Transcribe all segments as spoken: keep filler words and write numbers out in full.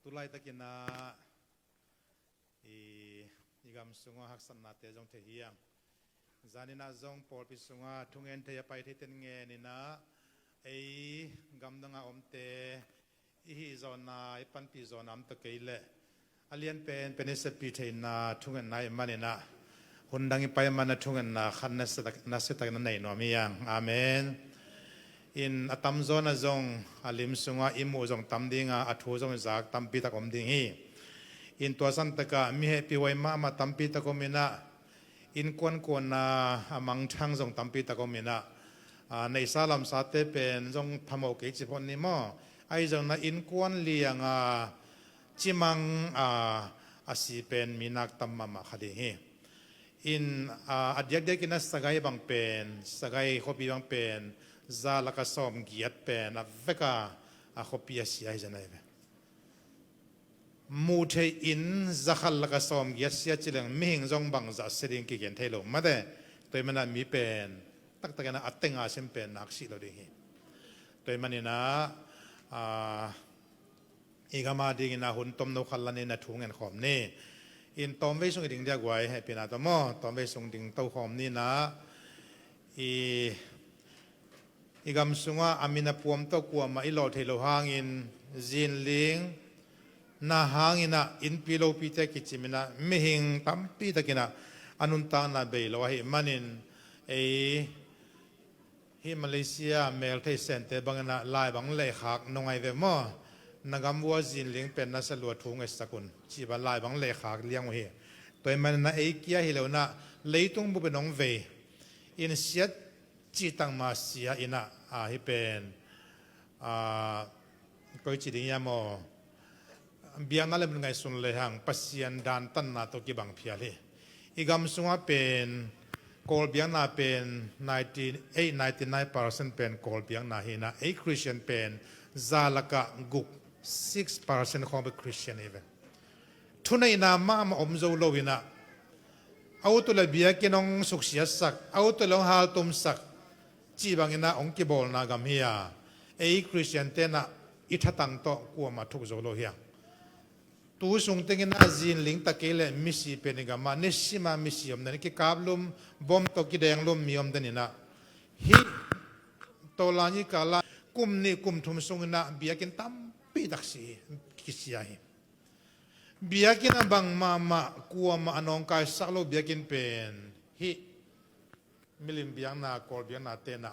Tulaitakinah i, i gam sungah haksatnate zong thei hi ang. Zaninah zong pawlpi sungah thungen thei a pai theiten ngeninah ei gamdangah omte i hih zawhna, i panpih zawhna om ta kei leh a lian penpen i sepih theihna thungetna i hih maninah hun dang i pai mana thungetna khat nasia tak, nasia tak na nei nuam hi ang. Amen. In a tamzaw na zong a lim sungah i muh zong tam dinga a thu zong i zak tampi tak om ding hi. In tua santakah mi hehpih huai mahmah tampi tak om inah, innkuan kuanna a mangthang zong tampi tak om inah, a, neihsa lamsate pen zong phamawh kei ci phot ni maw? Ahi zongna innkuan lianga cimang a, a si pen mi nak tam mahmah kha ding hi. In, a, a diakdiakin a Sagaing bang pen, Sagaing khuapi bang pen za laka sawm giat pen a veka a khuapi a sia hi zan ahi ve. Muh theih in za khat laka sawm giat sia ci leng mihing zong bang zah sia ding kigen thei lo mate. Tua i manah mi pen taktakin a tenga sim pen nak sih lo ding hi. Tua i maninah, a, i gam a dingin a hun tomno khat lanin a thu ngen khawm ni. In tawmvei sung i ding dia guai, hehpihna tawh maw, tawmvei sung ding to khawm ninah i, i gam sungah a min a puam tawh kuamah i lawh theih loh hangin zinling na hanginah innpi lopite kiciminah mihing tampi takinah a nuntakna bei lo ahih manin ei hih Malaysia melthei sente banginah lai bang lehkhak nong ai ve maw? Na gam ua zinling pen na sa lua thu ngetsak un cih bang lai bang lehkhak liang uh hi. Tua i maninah ei kia hi lo inah leitung bupin hong vei in siat cihtak ma sia inah, a, hih pen, a, koi ci ding ia maw? Biakna le mun ngaihsun lehang Pasian dantanna tawh kibang phial hi. I gam sungah pen Kawl biakna pen ninety eight, ninety nine percent pen Kawl biakna hi inah, ei Christian pen za lakah guk, six percent khawng pen Christian hi ve. Thuneihna mahmah om zo lo inah, a ut uh le biakinn hong suksiatsak, a ut uh le hong haltumsak cih banginah hong kibawlna gam hi a, ei Christian tenah i thatang tawh kuamah thuk zo lo hi ang. Tu sung tenginah zinling ta kei leh misi pen i gamah nisima misi om den, kikaplum, bom tawh kidenglum mi om den inah, hih tawlangi kala kum nih kum thum sunginah biakinn tampi tak si hi, kisia hi. Biakinn a bang mahmah kuamah a nawngkaisak lo biakinn pen hih milim biakna, Kawl biakna tenah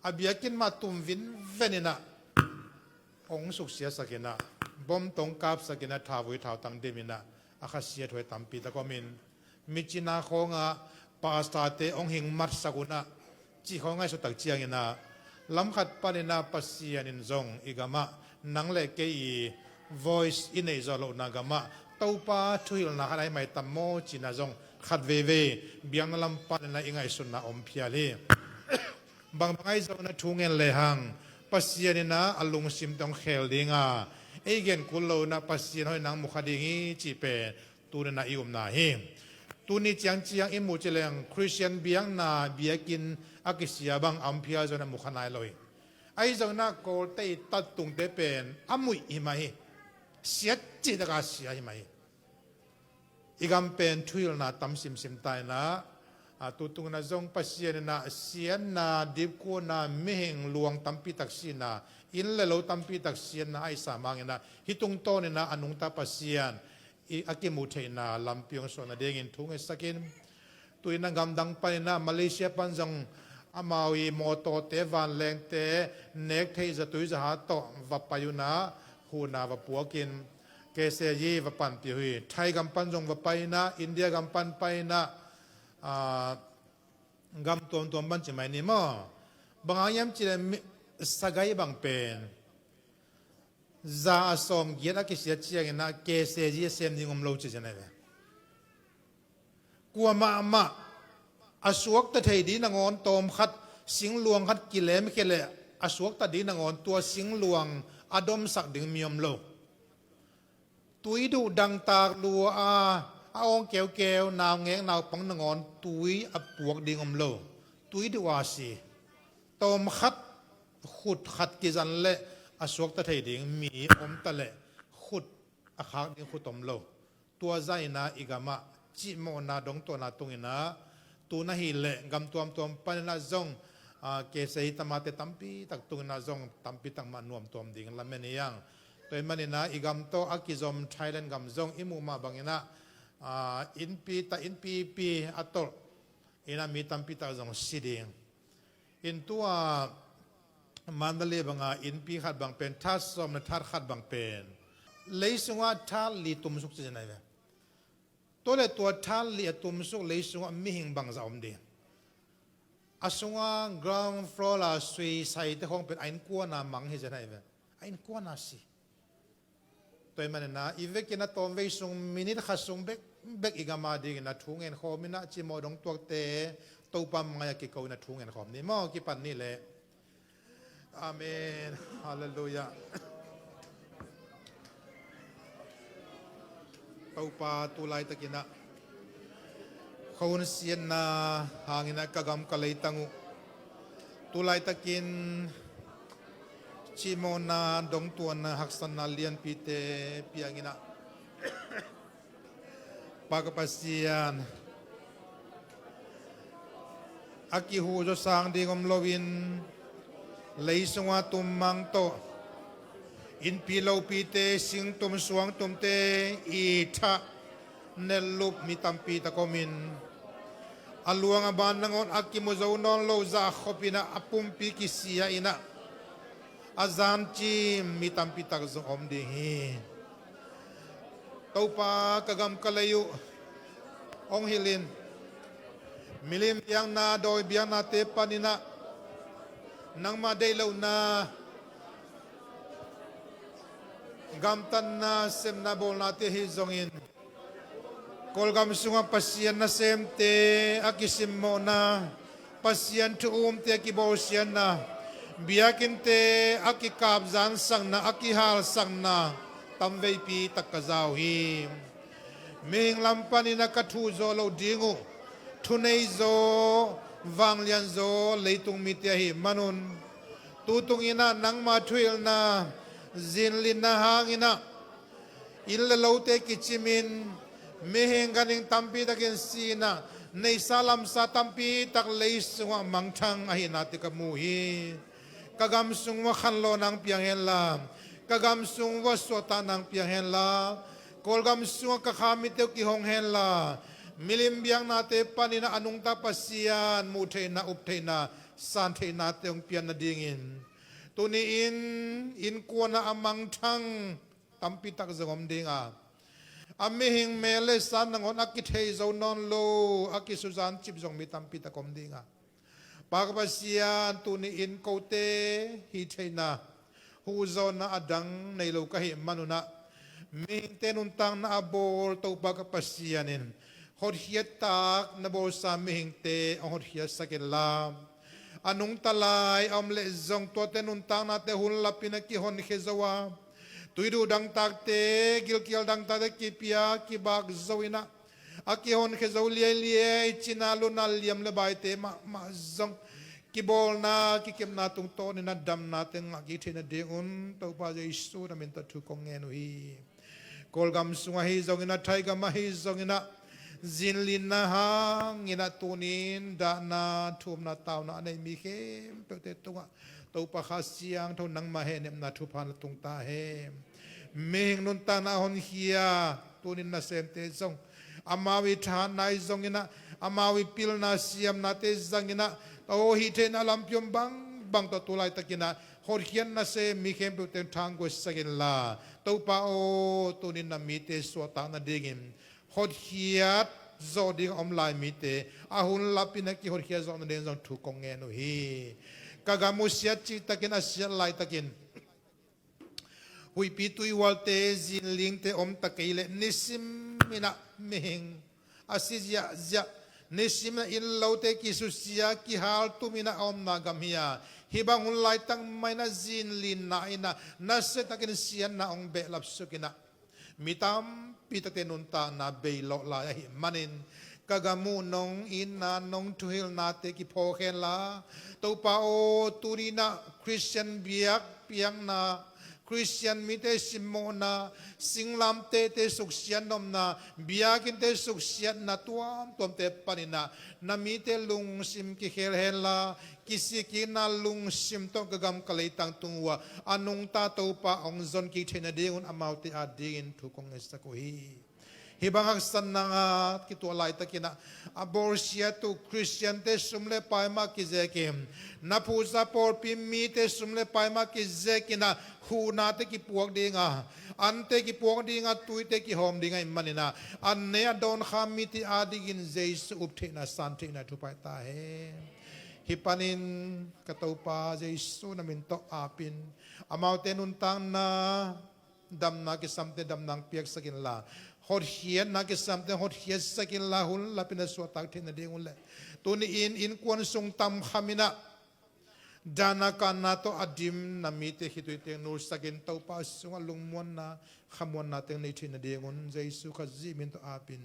a biakinn mah tum vinven inah hong suksiasak inah, bom tawh hong kapsak inah, thavui thautang dim inah a khasiathuai tampi tak om in, micina khawngah pastor-te hong hing matsak unah cih khawng ngaihsut tak cianginah, lamkhat paninah Pasian in zong i gamah nang le kei i voice i neih zawh lohna gamah Topa thuhilhna khat a hi maitam maw cinah zong khat veivei biakna lam paninah i ngaihsutna om phial hi. Bangbang ahi zongin a thu ngen lehang Pasian inah a lungsim tawh hong khel dinga ei gen kul lo inah Pasian hoih nang mukha ding hi cih pen tuninah i upna hi. Tuni ciangciang i muh ci leng Christian biakna biakinn a kisia bang a om phial zong a mukha nai lo hi. Ahi zongin a Kawlte i tattungte pen a muih hi mah hi. Siat cih taka sia hi mah hi. I gam pen thuhilhna tam simsim ta inah, a, tu tungin a zong Pasian inah siatna, dipkuatna, mihing luang tampi tak sihna, inn le lo tampi tak siatna a i sam hangin a, hih tungtawnin a a nungta Pasian i a kimuh theihna lampi hong suah nadingin thu ngetsak in. Tu-in a gamdang panin a Malaysia pan zong amau i mawtawte, vanlengte nek theih zatui zahat tawh va pai un a, huhna va puakin, K C G va panpih uh hi. Thai gam pan zong va pai in a, India gam pan pai in a, a, gam tuamtuam pan ci mai ni maw? Bang hang hiam cih leh mi, Sagaing bang pen za a sawmgiat a kisia ciangin a K C G a sem ding om lo ci zen ahi ve. Kua mahmah a suakta thei ding nangawn tawm khat, singluang khat kilemkhia leh a suakta ding nangawn tua singluang a domsak ding mi om lo. Tui duh dangtak lua a, a awng keukeu, naungek naupang nangawn tui a puak ding om lo. Tui duh a si. Tawm khat, khut khat kizan leh a suakta thei ding mi om ta leh, khut a khak ding khut om lo. Tua zah inah i gamah cihmawhna dongtuahna tunginah tu na hih leh gam tuamtuam paninah zong, ah, kese hi tamate tampi tak tunginah zong tampi tak mah nuamtuam ding lamen hi ang. Tua ahih maninah i gam tawh a kizom Thailand gam zong i muh mah banginah, ah, innpi ta innpipi a tolh inah mi tampi tak zong si ding. In tua Mandalay banga innpi khat bang pen that sawm le that khat bang pen lei sungah that li tumsuk ci zen ahi ve. Tua le tua that li a tumsuk lei sungah mihing bangzah om ding. A sunga ground floor la sui saite khawng pen a innkuana mang hi zen ahi ve. A innkuana si. Tua ahih maninah i vekin a tawmvei sung minute khat sung bekbek i gam a dingin a thu ngenkhawm inah cimawh dongtuakte Topa mai-ah kiko inah thu ngenkhawm ni maw, kipan ni leh. Amen. Halleluiah. Topa tu laitakinah khuahun siatna hanginah ka gam ka leitang uh tu laitakin cimawhna dongtuahna haksatna lianpite pianginah Pa ka Pasian, a kihuhzaw sang ding om loin lei sunga tummang tawh innpi lopite, singtum suangtumte i thah nellup mi tampi tak omin a luang a ban nangawn a kimu zo nawn lo zah khopinah a pumpi kisia inah a zancim mi tampi tak zong om ding hi. Topa ka gam ka lei uh hong hilhin milim biakna dawi biaknate paninah nangmah deih lohna gamtatna sepna bawlnate ahi zongin Kawlgam sungah Pasian nasemte a kisimmawhna, Pasian thu umte a kibawlsiatna, biakinnte a kikapzansakna, a kihalsakna tamveipi tak ka za uh hi. Mihing lam paninah ka thuhzawh loh ding uh thuneizaw vanglianzaw leitung mite ahih manun tutunginah nangma thuhilhna zinlinna hanginah inn le lote kicimin mihing ganhing tampi takin si inah neihsa lamsa tampi tak lei sungah mangthang ahihnate ka mu hi. Ka gam sung uah khanlawhna hong piang henla, ka gam sung uah suahtakna hong piang henla, Kawlgam sungah ka kha mite uh kihong henla, milim biaknate panin a nungta Pasian muhtheihna, uptheihna, santheihnate hong pian nadingin tuni-in innkuanah a mangthang tampi tak zong om ding a, a mihing mel le sa nangawn a kithei zo nawn lo, a kisuzan cip zong mi tampi tak om ding a, Pa ka Pasian, tuni-in kote hih theihna, huhzawhna a dang nei lo ka hih manun ah, mihingte nuntakna a bawl Topa ka Pasian in hotkhiat tak na bawlsa mihingte hong hotkhiatsak inla, a nungta lai a om leh zong tuate nuntaknate hun lapin a kihonkhia zo a, tuiduh dangtakte, gilkial dangtakte kipia kibak zo in ah, a kihonkhia zo liailiai, cina lutna liam le baite mahmah zong kibawlna kikepna tungtawnin a damnate ngah kik theih nadingun Topa Jesu na min tawh thu kong ngen uh hi. Kawlgam sung ahi zongin ah, Thaigam ahi zongin ah, zinlinna hangin ah tunin dahna, thumna, tauna a nei mi khempeuhte tungah Topa Kha Siangtho nangma hehnepna thupha na tung ta hen. Mihing nuntakna a honkhia tunin nasemte zong, amau i thahatna ahi zongin ah, amau i pilna siamnate zangin ah, aw, hih theihna lampi om bangbang tawh tu laitakin ah hotkhiat nasem mi khempeuhte thangguaisak inla, Topa aw, tunin na mite suahtak nadingin hotkhiat zawh ding a om lai mite a hun lapin a kihotkhiat zawh nading zong thu kong ngen uh hi. Ka gam uh siat cihtakin, a siat laitakin huihpi tuihualte, zinlingte om ta kei leh, nisim in ah mihing a si ziahziah, nisim in ah inn lote kisusia, kihaltum in ah a omna gam hi a, hih bang hun laitak mah in ah zinlinna in ah nasiatakin siatna hong behlap suk in ah, mi tampi takte nuntakna beilawh lai ahih manin, ka gam uh nong itna, nong thuhilhnate kiphawk henla, Topa aw, tuni in ah Khristian biakpiakna Khristian mite simmawhna, singlamtehte suksiat nopna, biakinnte suksiatna tuamtuamte panin ah na mite lungsim kikhel henla, kisikkikna lungsim tawh ka gam ka leitang tung uh ah a nungta Topa hong zon kik theih nadingun amaute adingin thu kong ngetsak uh hi. Hih bang haksatna a kituah laitakin ah a bawlsiat uh Khristiante sum le pai mah kizekin, na phuhsa pawlpi mite sum le pai mah kizekin ah huhnate kipuak ding a, ante kipuak ding a, tuite kihawm ding ahih manin ah a ne a dawn kha mite adingin Jesu up theihna, san theihna thupha ta hen. Hih panin ka Topa Jesu na min tawh apin, amaute nuntakna damna kisamte damna hong piaksak inla, hotkhiatna kisamte hotkhiatsak inla, hun lapin a suahtak theih nading uh leh, tuni-in innkuan sung tam khamin ah dan a kanna tawh a dim na mite khitui teng nulsakin Topa sungah lungmuanna, khamuanna teng nei theih nadingun Jesu Khazih min tawh apin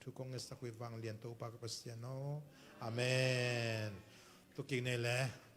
thu kong ngetsak uh hi, vanglian Topa ka Pasian aw. Amen. Tua kik nei le.